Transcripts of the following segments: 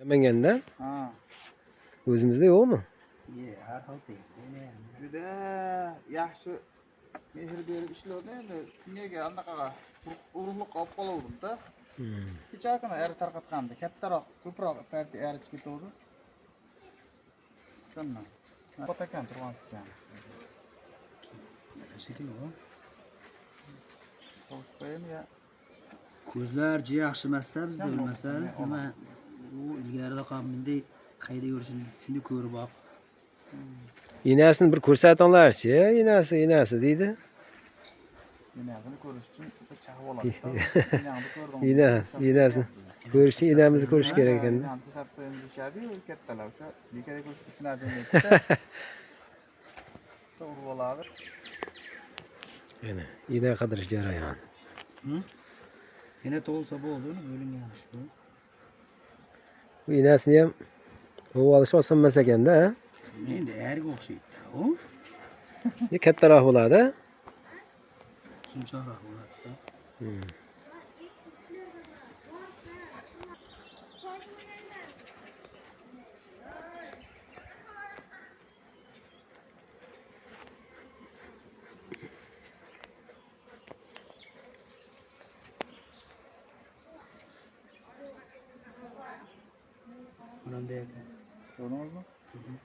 Namanganda Ha. o'zimizda yo'qmi? Ye, har xil deydi. Juda yaxshi mehr berib ishlovdi endi singaga anaqaga urug'liqqa olib qolaverdim-da. Kecha kuni eri tarqatgandi. Kattaroq, ko'proq partiya eri chiqib ketuvdi. Shundan. Qotakan turgan ekan. Sekin o. Tovush qo'yaymi ya? Ko'zlar juda yaxshi emasda bizda Sen bilmasan. bo'lsin, Nima u ilgarida ham bunday qayda yurishini shunday ko'rib olib. Enasini bir ko'rsatinglarchi, enasi, enasi deydi. Enasini ko'rish uchun bitta chaqib oladi. Enangni ko'rdim. Ena, enasini ko'rish uchun enamizni ko'rish kerak ekan. Enangni ko'rsatib qo'yamiz deyishadi-yu, kattalar o'sha bekorga ko'rsatib tushunadi demaydi. Bitta urib oladi. Ana, ena qidirish jarayoni. Yana tug'ilsa bo'ldi, uni o'lingan shu. Bu enasini ham topib olish oson emas ekanda, ha? Endi erga o'xshaydi u. Kattaroq bo'ladi. Uzunchoqroq bo'ladi. Bunday ekan. Ko'rdingizmi?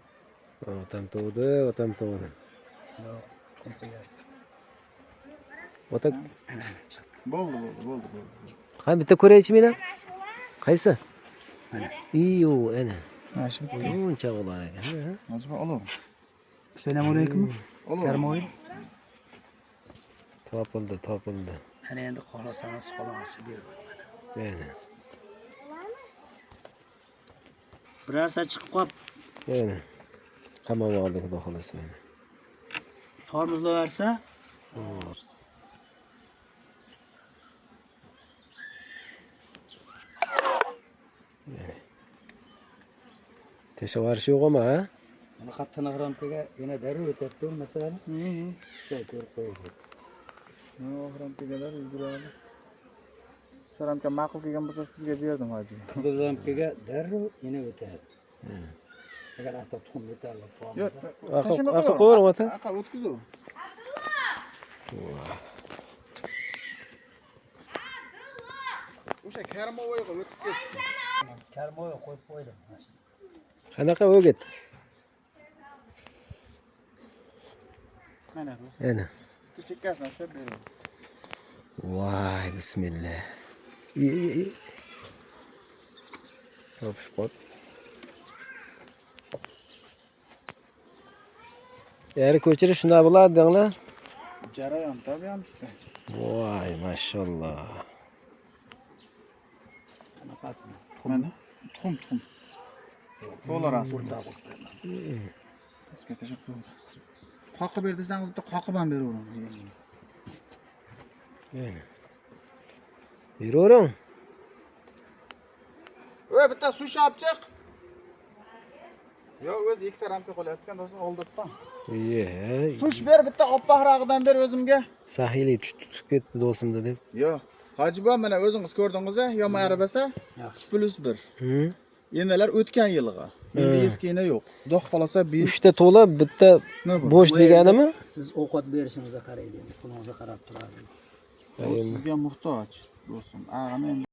Otam tug'di, otam tug'di. Yo'q, qum qo'yadi. Ota Bo'ldi, bo'ldi, bo'ldi, bo'ldi. qani bitta ko'raychi meni. Qaysi? Iyo, ana. Mana shu bitta. Uzuncha bo'lar ekan. Ha? Hozir olavering. Assalomu alaykum. Olavering. Karmoy. Topildi, topildi. Ana endi xohlasangiz xolasi beraverman. Ana. Birarsa chiqib qolib Ana. Qamab oldi, xudo xolasa mana. tormozlaversa Tashavarish yo'q ama, ha? Bunaqa tiniq ramkaga yana darrov o'tadi masalan. Shu ko'rib qo'yadi. Yo'q, ramkagalar yuguradi. Shu ramka ma'qul kelgan bo'lsa sizga berdim hoji. Qizil ramkaga darrov yana o'tadi. Agar ata tuxum yetarli Yo'q, bo'lmasa. Aql qo'yavering ota. Aqa o'tkazuv. O'sha karmovoyga o'tib ketdi. Karmoy qo'yib qo'ydim mana shu. Qanaqa o'git? Mana bu. Ana. Shu chekkasini ushlab bering. Voy, bismillah. I, i, i. Topishib qolibdi. Eri ko'chirish shunday bo'ladi denglar. Jarayon tabi ham bitta. Voy, mashalloh. Qanaqasini? Mana tuxum, tuxum. To'la rasm. O'rta qo'yib qo'yaman. Pastga tashlab qo'ydi. Qoqib ber desangiz bitta qoqib ham beraveraman. Ana. Beravering. Voy, bitta sushi olib chiq. Yo'q, o'zi ikkita ramka qolyapti do'stim, oldiribman. Ye. Sush ber, bitta oppoqrog'idan ber o'zimga. Sahiylik tutib ketdi do'stimda deb. Yo'q. Hoji buva, mana o'zingiz ko'rdingiz-a, yomon arabasa Yaxshi. 3+1. Hı? Enalar o'tgan yilg'i. Endi eski ena yo'q. Xudo xolasa bir Uchta to'la, bitta nima bu? bo'sh deganimi? Siz ovqat berishingizga qaraydi endi, pulingizga qarab turadi. Bu sizga muhtoj do'stim. Ag'ini endi